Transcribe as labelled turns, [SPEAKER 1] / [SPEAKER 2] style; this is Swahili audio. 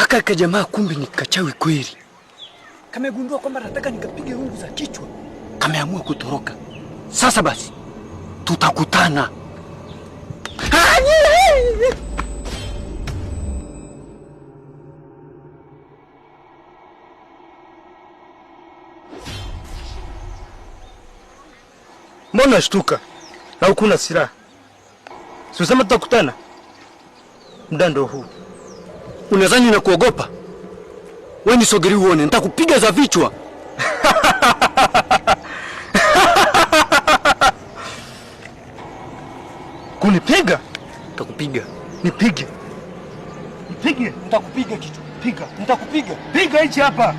[SPEAKER 1] Aka kajamaa kumbe ni kachawi kweli. Kamegundua kwamba nataka nikapige rungu za kichwa. Kameamua kutoroka. Sasa basi, tutakutana.
[SPEAKER 2] Mbona shtuka? Na hukuna silaha. Si usema tutakutana? Muda ndo huu.
[SPEAKER 1] Unadhani nakuogopa? Wewe nisogelee uone, nitakupiga za vichwa.
[SPEAKER 2] Kunipiga?
[SPEAKER 1] Nitakupiga.
[SPEAKER 2] Nipige. Nipige.
[SPEAKER 1] Nitakupiga kichwa.
[SPEAKER 2] Piga.
[SPEAKER 1] Nitakupiga.
[SPEAKER 2] Piga hichi hapa.